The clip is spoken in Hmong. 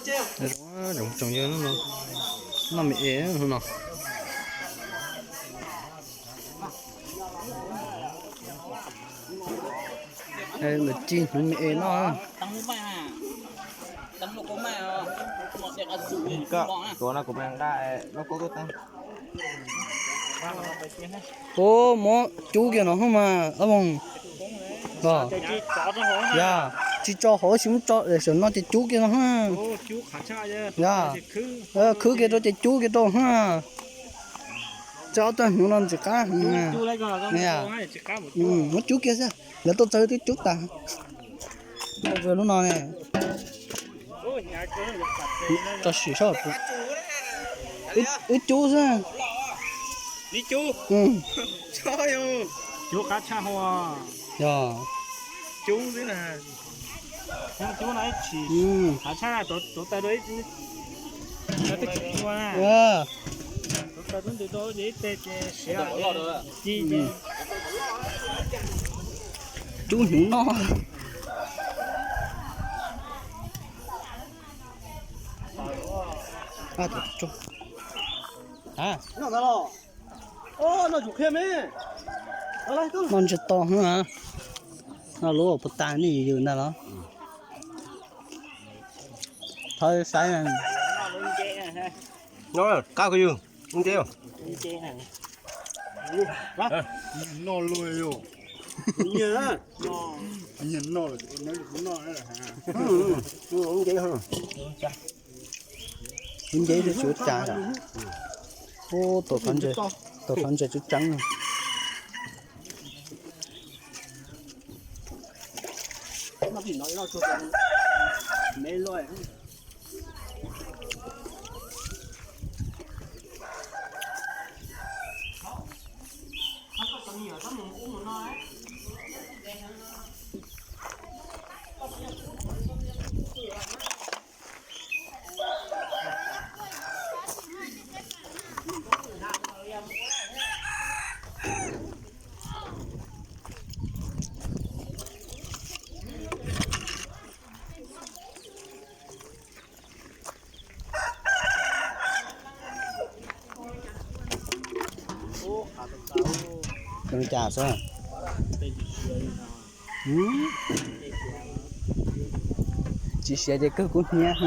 Zoo, zoo tsoom yawg no, noj me es no. Lawv ci hnyuv me es noj. Tuav no kuv mam nqa lub kaub tuaj teeb. Ub, muab cub kiag no hub mas ob moog. Yog, tsis tso hauv, tsis muab tso, tam sim no ces cub kiag no hub. Yog, khwb kiag rau ces cub kiag rau hub. Txawj ob txawj hnyuv no ntxim qab. Muab cub kiag xwb, lawv tuaj txog twb cub tas. Lub no ne, tso sim sab, wb cub xwb. Cub qab tshaj, yog, cub xwb na. Cub no ib tshim, qab tshaj, tuav taws rau ib, tuav taws rau ib teg ces siav ci. Cub hnyuv noj. Noj ntshe to hwv, noj lub puas tas nej yws yws ntag los. Thawb saib. Qab kuj yws, ntse. Noj luaj yom. Noj, noj, noj. Ntse, ntse tsis ua cas. Ub, tuam qhov ntses tseeb tseeb. Zoo li cas xwb? Tsis siav ces kawg kub hnyiab.